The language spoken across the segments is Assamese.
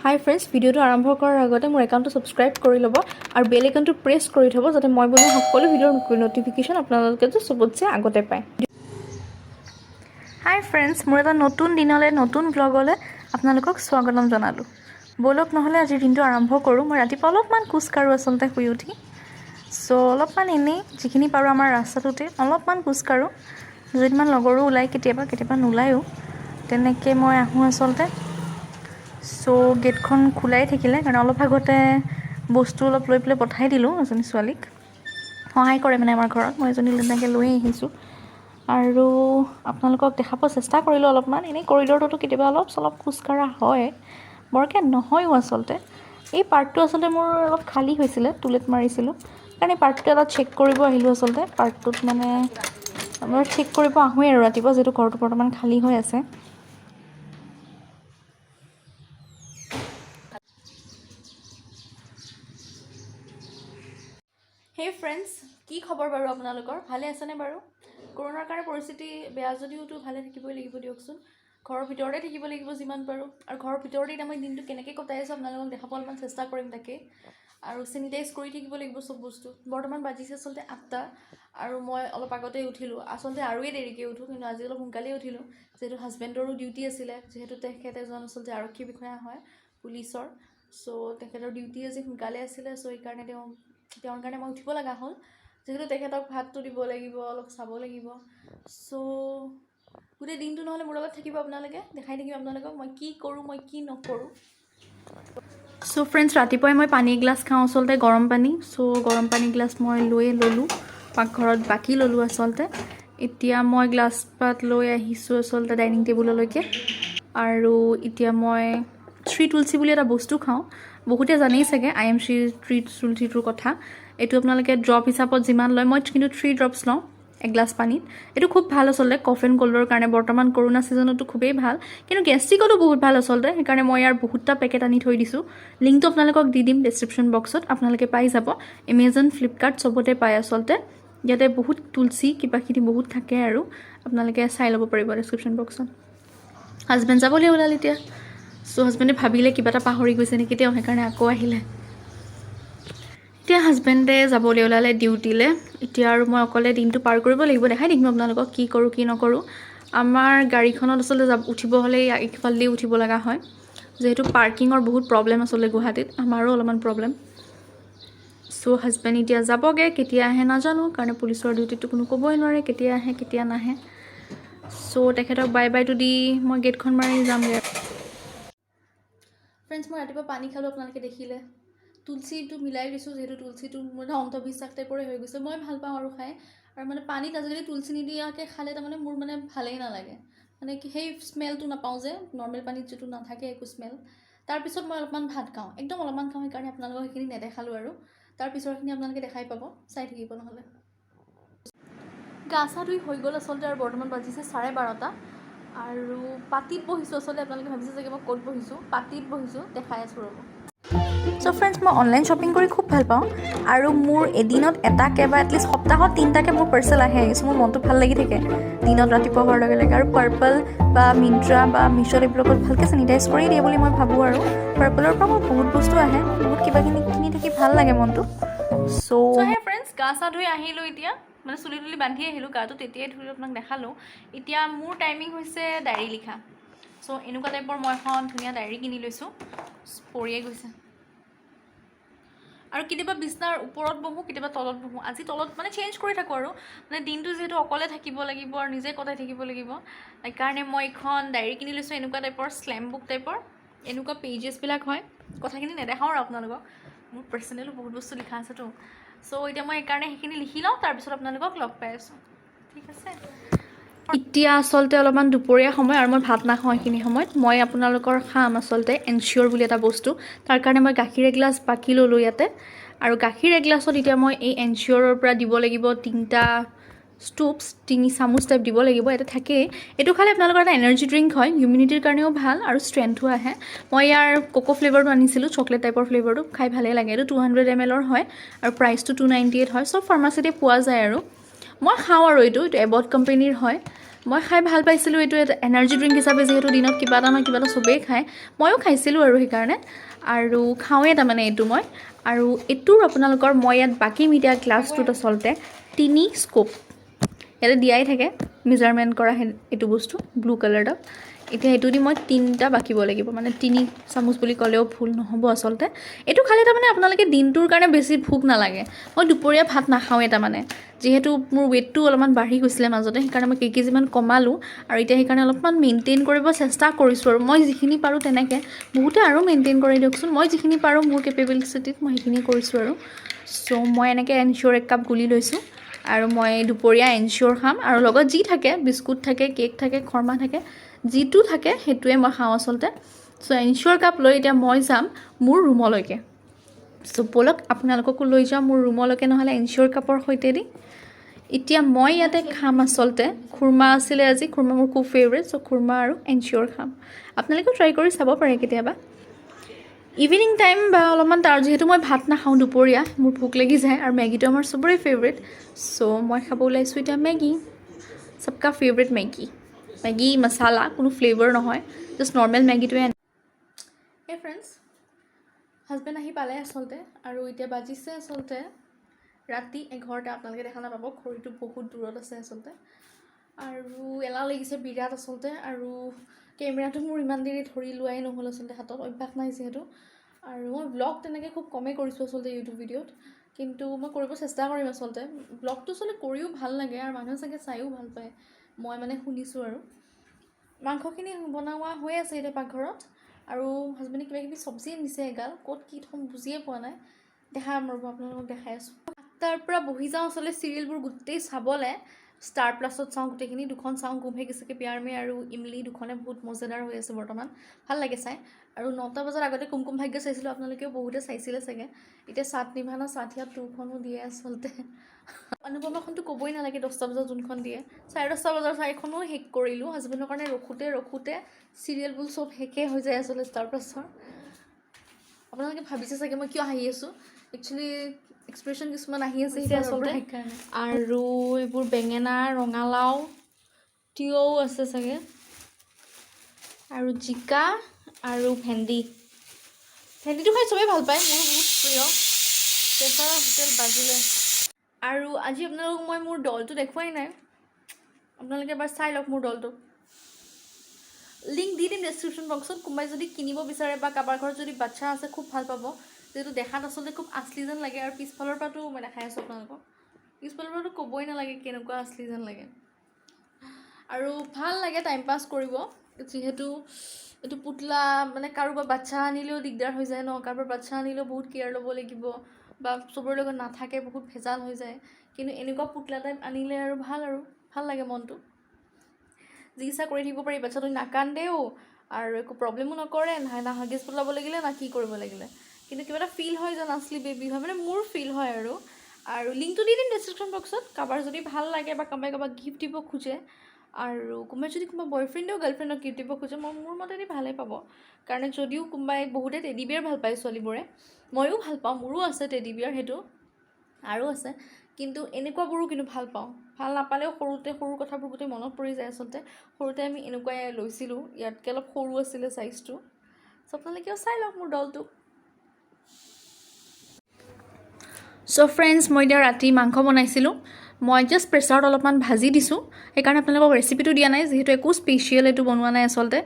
হাই ফ্ৰেণ্ডছ, ভিডিঅ'টো আৰম্ভ কৰাৰ আগতে মোৰ একাউণ্টটো ছাবস্ক্ৰাইব কৰি ল'ব আৰু বেল আইকনটো প্ৰেছ কৰি থ'ব, যাতে মই বনোৱা সকলো ভিডিঅ'ৰ ন'টিফিকেশ্যন আপোনালোকে যে চবতছে আগতে পায়। হাই ফ্ৰেণ্ডছ, মোৰ এটা নতুন দিনলৈ, নতুন ভ্লগলৈ আপোনালোকক স্বাগতম জনালোঁ। ব'লক নহ'লে আজিৰ দিনটো আৰম্ভ কৰোঁ। মই ৰাতিপুৱা অলপমান খোজ কাঢ়োঁ আচলতে শুই উঠি। চ' অলপমান এনেই যিখিনি পাৰোঁ আমাৰ ৰাস্তাটোতে অলপমান খোজ কাঢ়োঁ। দুজনীমান লগৰো ওলায় কেতিয়াবা, কেতিয়াবা নোলায়ো। তেনেকৈ মই আহোঁ আচলতে। চ' গেটখন খোলাই থাকিলে, কাৰণ অলপ আগতে বস্তু অলপ লৈ পেলাই পঠাই দিলোঁ এজনী ছোৱালীক। সহায় কৰে মানে আমাৰ ঘৰত, মই এজনী তেনেকৈ লৈ আহিছোঁ। আৰু আপোনালোকক দেখাব চেষ্টা কৰিলোঁ অলপমান। এনেই কৰিডৰটোতো কেতিয়াবা অলপ চলপ খোজ কঢ়া হয়, বৰকৈ নহয়ো আচলতে। এই পাৰ্টটো আচলতে মোৰ অলপ খালী হৈছিলে, টুলেট মাৰিছিলোঁ কাৰণ এই পাৰ্টটো এটা চেক কৰিব আহিলোঁ আচলতে। পাৰ্টটোত মানে মই চেক কৰিব আহোঁৱেই আৰু ৰাতিপুৱা, যিহেতু ঘৰটো বৰ্তমান খালী হৈ আছে। হেই ফ্ৰেণ্ডছ, কি খবৰ বাৰু আপোনালোকৰ? ভালে আছেনে বাৰু? কৰোণাৰ কাৰণে পৰিস্থিতি বেয়া যদিওতো ভালে থাকিবই লাগিব দিয়কচোন। ঘৰৰ ভিতৰতে থাকিব লাগিব যিমান পাৰোঁ। আৰু ঘৰৰ ভিতৰতে এতিয়া মই দিনটো কেনেকৈ কটাই আছোঁ, আপোনালোকক দেখাব অলপমান চেষ্টা কৰিম তাকে। আৰু চেনিটাইজ কৰি থাকিব লাগিব চব বস্তু। বৰ্তমান বাজিছে আচলতে 8টা আৰু মই অলপ আগতেই উঠিলোঁ। আচলতে আৰুৱেই দেৰিকৈ উঠোঁ, কিন্তু আজি অলপ সোনকালেই উঠিলোঁ, যিহেতু হাজবেণ্ডৰো ডিউটি আছিলে। যিহেতু তেখেত এজন আচলতে আৰক্ষী বিষয়া হয় পুলিচৰ। চ' তেখেতৰ ডিউটি আজি সোনকালে আছিলে। চ' সেইকাৰণে তেওঁৰ কাৰণে মই উঠিব লগা হ'ল, যিহেতু তেখেতক ভাতটো দিব লাগিব, অলপ চাব লাগিব। চ' গোটেই দিনটো নহ'লে মোৰ লগত থাকিব আপোনালোকে, দেখাই থাকিম আপোনালোকক মই কি কৰোঁ, মই কি নকৰোঁ। চ' ফ্ৰেণ্ডছ, ৰাতিপুৱাই মই পানী এগিলাচ খাওঁ আচলতে, গৰম পানী। চ' গৰম পানী গিলাচ মই লৈয়ে ল'লোঁ, পাকঘৰত বাকি ল'লোঁ আচলতে। এতিয়া মই গ্লাছ পাত লৈ আহিছোঁ আচলতে ডাইনিং টেবুললৈকে। আৰু এতিয়া মই থ্ৰী তুলসী বুলি এটা বস্তু খাওঁ। বহুতে জানেই চাগে আইএমচি থ্ৰী তুলসীটোৰ কথা। এইটো আপোনালোকে ড্ৰপ হিচাপত যিমান লয়, মই কিন্তু 3 ড্ৰপছ লওঁ এগিলাচ পানীত। এইটো খুব ভাল আচলতে কফ এণ্ড কল্ডৰ কাৰণে। বৰ্তমান কৰোণা ছিজনতো খুবেই ভাল, কিন্তু গেষ্ট্ৰিকতো বহুত ভাল আচলতে। সেইকাৰণে মই ইয়াৰ বহুতটা পেকেট আনি থৈ দিছোঁ। লিংকটো আপোনালোকক দি দিম ডেছক্ৰিপশ্যন বক্সত, আপোনালোকে পাই যাব। এমেজন, ফ্লিপকাৰ্ট চবতে পায় আচলতে। ইয়াতে বহুত তুলসী কিবাকিবি বহুত থাকে আৰু আপোনালোকে চাই ল'ব পাৰিব ডেছক্ৰিপশ্যন বক্সত। হাজবেণ্ড যাবলৈ ওলাল এতিয়া। চ' হাজবেণ্ডে ভাবিলে কিবা এটা পাহৰি গৈছে নেকি তেওঁ, সেইকাৰণে আকৌ আহিলে। এতিয়া হাজবেণ্ডে যাবলৈ ওলালে ডিউটিলৈ। এতিয়া আৰু মই অকলে দিনটো পাৰ কৰিব লাগিব। দেখাই থাকিম আপোনালোকক কি কৰোঁ, কি নকৰোঁ। আমাৰ গাড়ীখনত আচলতে যাব উঠিব হ'লে এইফালেদি উঠিব লগা হয়, যিহেতু পাৰ্কিঙৰ বহুত প্ৰব্লেম আচলতে গুৱাহাটীত। আমাৰো অলপমান প্ৰব্লেম। চ' হাজবেণ্ড এতিয়া যাবগৈ, কেতিয়া আহে নাজানো, কাৰণ পুলিচৰ ডিউটিটো কোনো ক'বই নোৱাৰে কেতিয়া আহে, কেতিয়া নাহে। চ' তেখেতক বাই বাইটো দি মই গেটখন মাৰি যামগৈ। ফ্ৰেণ্ডছ, মই ৰাতিপুৱা পানী খালোঁ, আপোনালোকে দেখিলে। তুলসীটো মিলাই দিছোঁ, যিহেতু তুলসীটো মোৰ এটা অন্ধবিশ্বাস টাইপৰে হৈ গৈছে। মই ভাল পাওঁ আৰু খাই। আৰু মানে পানীত আজিকালি তুলসী নিদিয়াকৈ খালে তাৰমানে মোৰ মানে ভালেই নালাগে। মানে কি, সেই স্মেলটো নাপাওঁ যে নৰ্মেল পানীত যিটো নাথাকে একো স্মেল। তাৰপিছত মই অলপমান ভাত খাওঁ, একদম অলপমান খাওঁ। সেইকাৰণে আপোনালোকক সেইখিনি নেদেখালোঁ আৰু তাৰ পিছৰখিনি আপোনালোকে দেখাই পাব, চাই থাকিব নহ'লে। গা চা ধুই হৈ গ'ল আচলতে। আৰু বৰ্তমান বাজিছে 12:30 আৰু পাটিত বহিছোঁ আচলতে। আপোনালোকে ভাবিছে চাগে মই ক'ত বহিছোঁ। পাটিত বহিছোঁ, দেখাই আছোঁ ৰ'ব। চ' ফ্ৰেণ্ডছ, মই অনলাইন শ্বপিং কৰি খুব ভাল পাওঁ আৰু মোৰ এদিনত এটাকে বা এটলিষ্ট সপ্তাহত তিনিটাকে মোৰ পাৰ্চেল আহে। চ' মোৰ মনটো ভাল লাগি থাকে দিনত ৰাতিপুৱা হোৱাৰ লগে লগে। আৰু পাৰ্পল বা মিণ্ট্ৰা বা মিছ' এইবিলাকত ভালকৈ চেনিটাইজ কৰি দিয়ে বুলি মই ভাবোঁ। আৰু পাৰ্পলৰ পৰা মোৰ বহুত বস্তু আহে, বহুত কিবা কিনি কিনি থাকি ভাল লাগে মনটো। চ' হে ফ্ৰেণ্ডছ, গা চা ধুই আহিলোঁ। এতিয়া মানে চুলি তুলি বান্ধি আহিলোঁ, গাটো তেতিয়াই ধুই আপোনাক দেখালোঁ। এতিয়া মোৰ টাইমিং হৈছে ডায়েৰী লিখা। চ' এনেকুৱা টাইপৰ মই এখন ধুনীয়া ডায়েৰী কিনি লৈছোঁ, পৰিয়ে গৈছে। আৰু কেতিয়াবা বিচনাৰ ওপৰত বহোঁ, কেতিয়াবা তলত বহোঁ। আজি তলত, মানে চেঞ্জ কৰি থাকোঁ। আৰু মানে দিনটো যিহেতু অকলে থাকিব লাগিব আৰু নিজে কটাই থাকিব লাগিব, সেইকাৰণে মই এইখন ডায়েৰী কিনি লৈছোঁ। এনেকুৱা টাইপৰ শ্লেম বুক টাইপৰ এনেকুৱা পেজেছবিলাক হয়। কথাখিনি নেদেখাওঁ আৰু আপোনালোকক, মোৰ পাৰ্চনেলো বহুত বস্তু লিখা আছেতো। চ' এতিয়া মই সেইকাৰণে সেইখিনি লিখি লওঁ, তাৰপিছত আপোনালোকক লগ পাই আছোঁ, ঠিক আছে? এতিয়া আচলতে অলপমান দুপৰীয়া সময় আৰু মই ভাত নাখাওঁ এইখিনি সময়ত। মই আপোনালোকৰ খাম আচলতে এনচিয়'ৰ বুলি এটা বস্তু। তাৰ কাৰণে মই গাখীৰ এগিলাচ বাকি ল'লোঁ ইয়াতে। আৰু গাখীৰ এগিলাচত এতিয়া মই এই এনচিয়'ৰৰ পৰা দিব লাগিব তিনিটা স্কুপছ, 3 চামুচ টাইপ দিব লাগিব। ইয়াতে থাকেই। এইটো খালে আপোনালোকৰ এটা এনাৰ্জি ড্ৰিংক হয়, ইমিউনিটিৰ কাৰণেও ভাল আৰু ষ্ট্ৰেংথো আহে। মই ইয়াৰ কোকো ফ্লেভাৰটো আনিছিলোঁ, চকলেট টাইপৰ ফ্লেভাৰটো খাই ভালেই লাগে। এইটো 200 ml-ৰ হয় আৰু প্ৰাইচটো 298 হয়। চব ফাৰ্মাচিতে পোৱা যায় আৰু মই খাওঁ আৰু এইটো এবট কোম্পেনীৰ হয়। মই খাই ভাল পাইছিলোঁ। এইটো এটা এনাৰ্জি ড্ৰিংক হিচাপে, যিহেতু দিনত কিবা এটা নহয় কিবা এটা চবেই খায়, ময়ো খাইছিলোঁ আৰু সেইকাৰণে আৰু খাওঁৱেই তাৰমানে এইটো মই। আৰু এইটোৰ আপোনালোকৰ মই ইয়াত বাকীম এতিয়া গ্লাছটোত আচলতে 3 স্কুপ। ইয়াতে দিয়াই থাকে মেজাৰমেণ্ট কৰা সেই এইটো বস্তু, ব্লু কালাৰটো। এতিয়া এইটো দি মই তিনিটা বাকিব লাগিব, মানে 3 চামুচ বুলি ক'লেও ভুল নহ'ব আচলতে। এইটো খালে তাৰমানে আপোনালোকে দিনটোৰ কাৰণে বেছি ভোক নালাগে। মই দুপৰীয়া ভাত নাখাওঁৱেই তাৰমানে, যিহেতু মোৰ ৱেইটটো অলপমান বাঢ়ি গৈছিলে মাজতে, সেইকাৰণে মই কেইকেজিমান কমালোঁ আৰু এতিয়া সেইকাৰণে অলপমান মেইনটেইন কৰিব চেষ্টা কৰিছোঁ আৰু মই যিখিনি পাৰোঁ তেনেকৈ। বহুতে আৰু মেইনটেইন কৰি দিয়কচোন। মই যিখিনি পাৰোঁ, মোৰ কেপেবিলিটিত মই সেইখিনিয়ে কৰিছোঁ আৰু। চ' মই এনেকৈ এনচিয়'ৰ এক কাপ গুলি লৈছোঁ আৰু মই দুপৰীয়া এনচিয়'ৰ খাম আৰু লগত যি থাকে, বিস্কুট থাকে, কেক থাকে, খৰমা থাকে, যিটো থাকে সেইটোৱে মই খাওঁ আচলতে। চ' এনচিয়'ৰ কাপ লৈ এতিয়া মই যাম মোৰ ৰুমলৈকে। চ' ব'লক, আপোনালোককো লৈ যাওঁ মোৰ ৰুমলৈকে নহ'লে এনচিয়'ৰ কাপৰ সৈতেদি। এতিয়া মই ইয়াতে খাম আচলতে, খুৰমা আছিলে আজি। খুৰমা মোৰ খুব ফেভৰেট। চ' খুৰমা আৰু এনচিয়'ৰ খাম। আপোনালোকেও ট্ৰাই কৰি চাব পাৰে কেতিয়াবা ইভিনিং টাইম বা অলপমান তাৰ, যিহেতু মই ভাত নাখাওঁ দুপৰীয়া, মোৰ ভোক লাগি যায় আৰু মেগীটো আমাৰ চবৰে ফেভৰেট। চ' মই খাব ওলাইছোঁ এতিয়া মেগী, सबका ফেভৰেট মেগী, মেগী মছালা, কোনো ফ্লেভাৰ নহয়, জাষ্ট নৰ্মেল মেগীটোৱে। এই ফ্ৰেণ্ডছ, হাজবেণ্ড আহি পালে আচলতে আৰু এতিয়া বাজিছে আচলতে ৰাতি 11টা। আপোনালোকে দেখা নাপাব, ঘড়ীটো বহুত দূৰত আছে আচলতে। আৰু এলাহ লাগিছে বিৰাট আচলতে আৰু কেমেৰাটো মোৰ ইমান দেৰি ধৰি লোৱাই নহ'ল আচলতে হাতত, অভ্যাস নাই যিহেতু। আৰু মই ব্লগ তেনেকৈ খুব কমেই কৰিছোঁ আচলতে ইউটিউব ভিডিঅ'ত, কিন্তু মই কৰিব চেষ্টা কৰিম আচলতে। ব্লগটো আচলতে কৰিও ভাল লাগে আৰু মানুহে চাগে চায়ো ভাল পায়, মই মানে শুনিছোঁ। আৰু মাংসখিনি বনোৱা হৈ আছে এতিয়া পাকঘৰত আৰু হাজবেণ্ডে কিবা কিবি চব্জি আনিছে এগাল, ক'ত কি থ'ম বুজিয়ে পোৱা নাই। দেখাম ৰ'ব, আপোনালোকক দেখাই আছোঁ। 8টাৰ পৰা বহি যাওঁ আচলতে চিৰিয়েলবোৰ গোটেই চাবলৈ। ষ্টাৰ প্লাছত চাওঁ গোটেইখিনি, দুখন চাওঁ, গুম হে কিচিকে প্যাৰ মে আৰু ইমলি, দুখনে বহুত মজেদাৰ হৈ আছে বৰ্তমান, ভাল লাগে চাই। আৰু 9টা বজাত আগতে কুমকুম ভাগ্য চাইছিলোঁ, আপোনালোকেও বহুতে চাইছিলে চাগে। এতিয়া সাথ নিভানা সাথিয়া 2খনো দিয়ে আচলতে। অনুপমাখনতো ক'বই নালাগে, 10টা বজাত যোনখন দিয়ে। 10:30 বজাৰ চাৰিখনো শেষ কৰিলোঁ। হাজবেণ্ডৰ কাৰণে ৰখোঁতে ৰখোঁতে চিৰিয়েলবোৰ চব শেষেই হৈ যায় আচলতে ষ্টাৰ প্লাছৰ। আপোনালোকে ভাবিছে চাগে মই কিয় হাঁহি আছোঁ। একচুৱেলি এক্সপ্ৰেশ্যন কিছুমান আহি আছে হৈছে আচলতে। সেইকাৰণে। আৰু এইবোৰ বেঙেনা, ৰঙালাও, তিয়ঁও আছে চাগে আৰু জিকা আৰু ভেন্দি। ভেন্দিটো খাই চবেই ভাল পায়, মোৰো বহুত প্ৰিয়। প্ৰেছাৰৰ হুইচেল বাজিলে। আৰু আজি আপোনালোকক মই মোৰ দলটো দেখুৱাই নাই। আপোনালোকে এবাৰ চাই লওক মোৰ দলটো। লিংক দি দিম ডেছক্ৰিপশ্যন বক্সত। কোনোবাই যদি কিনিব বিচাৰে বা কাৰোবাৰ ঘৰত যদি বাচ্ছা আছে, খুব ভাল পাব, যিহেতু দেখাত আচলতে খুব আছলি যেন লাগে। আৰু পিছফালৰ পৰাতো মই দেখাই আছোঁ আপোনালোকক, পিছফালৰ পৰাতো ক'বই নালাগে কেনেকুৱা আছলি যেন লাগে। আৰু ভাল লাগে টাইম পাছ কৰিব, যিহেতু এইটো পুতলা। মানে কাৰোবাৰ বাচ্ছা আনিলেও দিগদাৰ হৈ যায় ন, কাৰোবাৰ বাচ্ছা আনিলেও বহুত কেয়াৰ ল'ব লাগিব বা চবৰে লগত নাথাকে, বহুত ভেজাল হৈ যায়। কিন্তু এনেকুৱা পুতলা টাইপ আনিলে আৰু ভাল, আৰু ভাল লাগে মনটো, যি ইচ্ছা কৰি থাকিব পাৰি। বাচ্ছাটো নাকান্দেও আৰু একো প্ৰব্লেমো নকৰে, না হাগিজ পেলাব লাগিলে, না কি কৰিব লাগিলে। কিন্তু কিবা এটা ফিল হয় যেন আছলি বেবী হয়, মানে মোৰ ফিল হয় আৰু। আৰু লিংকটো দি দিম ডেছক্ৰিপশ্যন বক্সত। কাৰোবাৰ যদি ভাল লাগে বা কাৰোবাই কাৰোবাক গিফ্ট দিব খোজে আৰু কোনোবাই যদি কোনোবা বয়ফ্ৰেণ্ডেও গাৰ্লফ্ৰেণ্ডক গিফ্ট দিব খোজে, মই মোৰ মতেদি ভালেই পাব। কাৰণ যদিও কোনোবাই, বহুতে টেডি বিয়াৰ ভাল পায় ছোৱালীবোৰে, ময়ো ভাল পাওঁ, মোৰো আছে টেডি বিয়াৰ, সেইটো আৰু আছে, কিন্তু এনেকুৱাবোৰো কিন্তু ভাল পাওঁ। ভাল নাপালেও সৰুতে সৰু কথাবোৰ গোটেই মনত পৰি যায় আচলতে। সৰুতে আমি এনেকুৱাই লৈছিলোঁ, ইয়াতকৈ অলপ সৰু আছিলে চাইজটো। চ' আপোনালোকেও চাই লওক মোৰ দলটো। চ' ফ্ৰেণ্ডছ, মই এতিয়া ৰাতি মাংস বনাইছিলোঁ। মই জাষ্ট প্ৰেছাৰত অলপমান ভাজি দিছোঁ, সেইকাৰণে আপোনালোকক ৰেচিপিটো দিয়া নাই, যিহেতু একো স্পেচিয়েল এইটো বনোৱা নাই আচলতে,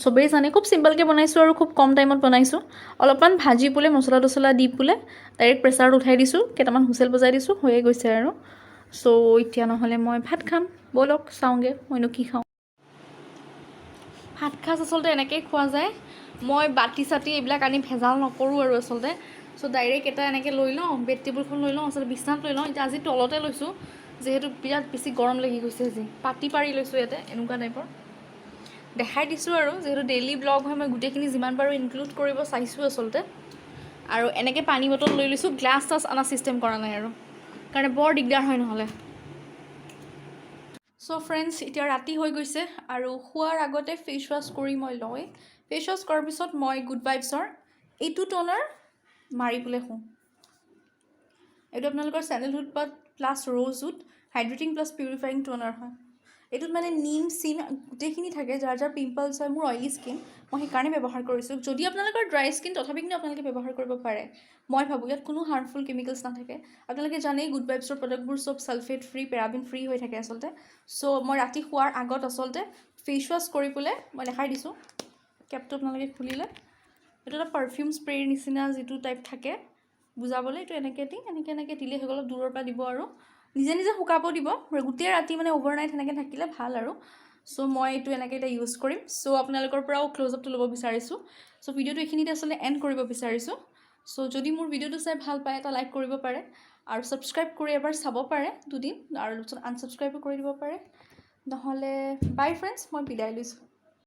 চবেই জানে। খুব চিম্পলকৈ বনাইছোঁ আৰু খুব কম টাইমত বনাইছোঁ। অলপমান ভাজি পেলাই মছলা তছলা দি পেলাই ডাইৰেক্ট প্ৰেছাৰত উঠাই দিছোঁ, কেইটামান হুইচেল বজাই দিছোঁ, হৈয়ে গৈছে আৰু। চ' এতিয়া নহ'লে মই ভাত খাম, ব'লক চাওঁগৈ মইনো কি খাওঁ। ভাত সাজ আচলতে এনেকৈয়ে খোৱা যায়। মই বাতি চাতি এইবিলাক আনি ভেজাল নকৰোঁ আৰু আচলতে। চ' ডাইৰেক্ট এটা এনেকৈ লৈ লওঁ, বেড টেবুলখন লৈ লওঁ আচলতে, বিচনাত লৈ লওঁ। এতিয়া আজি তলতে লৈছোঁ, যিহেতু বিৰাট বেছি গৰম লাগি গৈছে আজি। পাতি পাৰি লৈছোঁ ইয়াতে এনেকুৱা টাইপৰ। দেখাই দিছোঁ আৰু, যিহেতু ডেইলি ব্লগ হয়, মই গোটেইখিনি যিমান পাৰোঁ ইনক্লুড কৰিব চাইছোঁ আচলতে। আৰু এনেকৈ পানী বটল লৈ লৈছোঁ, গ্লাছ চাছ অনা ছিষ্টেম কৰা নাই আৰু, কাৰণে বৰ দিগদাৰ হয় নহ'লে। চ' ফ্ৰেণ্ডছ, এতিয়া ৰাতি হৈ গৈছে আৰু শোৱাৰ আগতে ফেচ ৱাছ কৰি মই লওঁ। ফেচ ৱাছ কৰাৰ পিছত মই গুড ভাইবছৰ এইটো ট'নাৰ মাৰি পেলাই শুওঁ। এইটো আপোনালোকৰ চেণ্ডেলউড পাত plus rosewood hydrating plus purifying toner হয়। এইটোত মানে নিম চিম গোটেইখিনি থাকে। যাৰ যাৰ পিম্পলছ হয়, মোৰ অইলি স্কিন, মই সেইকাৰণে ব্যৱহাৰ কৰিছোঁ। যদি আপোনালোকৰ ড্ৰাই স্কিন, তথাপি কিন্তু আপোনালোকে ব্যৱহাৰ কৰিব পাৰে। মই ভাবোঁ ইয়াত কোনো হাৰ্মফুল কেমিকেলছ নাথাকে। আপোনালোকে জানেই, গুড ভাইবছৰ প্ৰডাক্টবোৰ চব ছালফেট ফ্ৰী, পেৰাবিন ফ্ৰী হৈ থাকে আচলতে। চ' মই ৰাতি শোৱাৰ আগত আচলতে ফেচ ৱাছ কৰি পেলাই মই দেখাই দিছোঁ। কেপটো আপোনালোকে খুলিলে এইটো এটা পাৰফিউম স্প্ৰেৰ নিচিনা যিটো টাইপ থাকে, বুজাবলৈ এইটো এনেকৈ দি এনেকৈ এনেকৈ দিলে হৈ গ'ল। অলপ দূৰৰ পৰা দিব আৰু নিজে নিজে শুকাব দিব গোটেই ৰাতি, মানে অ'ভাৰনাইট সেনেকৈ থাকিলে ভাল আৰু। চ' মই এইটো এনেকৈ এতিয়া ইউজ কৰিম। চ' আপোনালোকৰ পৰাও ক্ল'জ আপটো ল'ব বিচাৰিছোঁ। চ' ভিডিঅ'টো এইখিনিতে আচলতে এণ্ড কৰিব বিচাৰিছোঁ। চ' যদি মোৰ ভিডিঅ'টো চাই ভাল পায়, এটা লাইক কৰিব পাৰে আৰু ছাবস্ক্ৰাইব কৰি এবাৰ চাব পাৰে দুদিন আৰু তাৰপিছত আনছাবস্ক্ৰাইবো কৰি দিব পাৰে। নহ'লে বাই ফ্ৰেণ্ডছ, মই বিদায় লৈছোঁ।